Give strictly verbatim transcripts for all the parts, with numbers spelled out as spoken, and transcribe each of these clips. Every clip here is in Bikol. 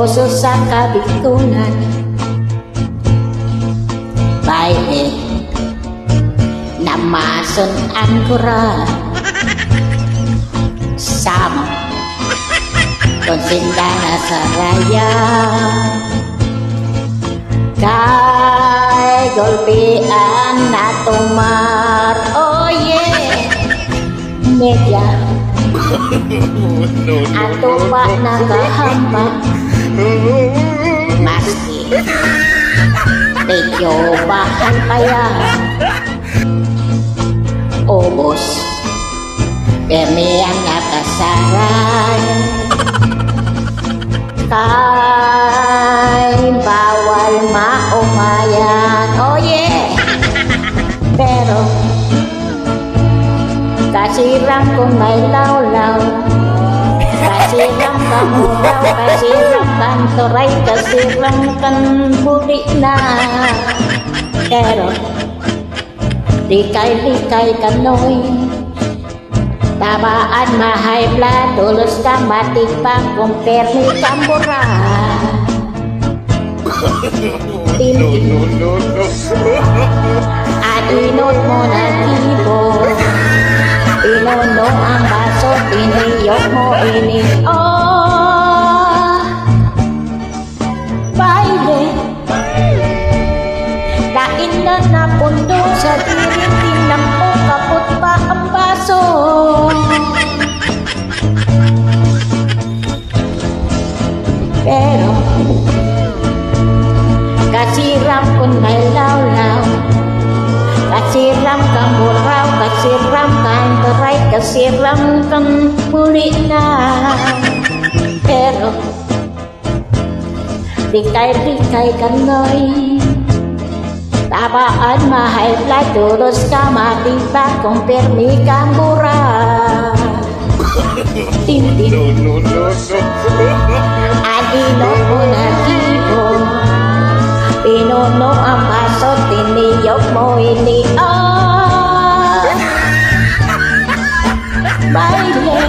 Puso sa Kabikulan. Baile, namason ang gura. Sama, kung sinda na sa raya. Kay gulpian na tumar. Oh yeah! Media. Ato pa nakahamba. Maski medyo bahal pa yan. Ubos. Kami ang nakasaray. Kay bawal maumayan. Oh yeah! Pero kasirang kun may lawlaw, kasirang kan uraw, kasirang kan turay, kasirang kan buli na. Pero likay-likay kanoy, tabaan ma-high blood, tolos ka matigpang, kumpirmi kang bura. Tintin. Adinot mo na gibo. Pinuno ang baso, tiniyok mo ini. Oh, baile. Lain na napundo sa diring tinampo, kapot pa ang baso. Pero kasiram kun may lawlaw, kasiram kan buraw, kasiram kan turay, kasiram kan buli na. Pero likay-likay kanoy, tabaan ma-high blood, tolos ka matigpang, kumpirmi kang bura. Tintin. Adinot mo na gibo. Pinuno ang baso, tiniyok mo ini. Ah! Baile.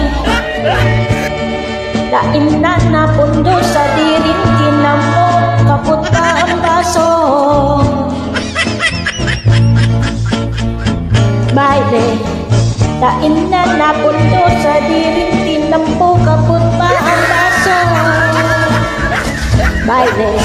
Lain na napundo sa diring tinampo, kapot pa ang baso. Baile, lain na napundo sa diring tinampo, kapot pa ang baso. Baile,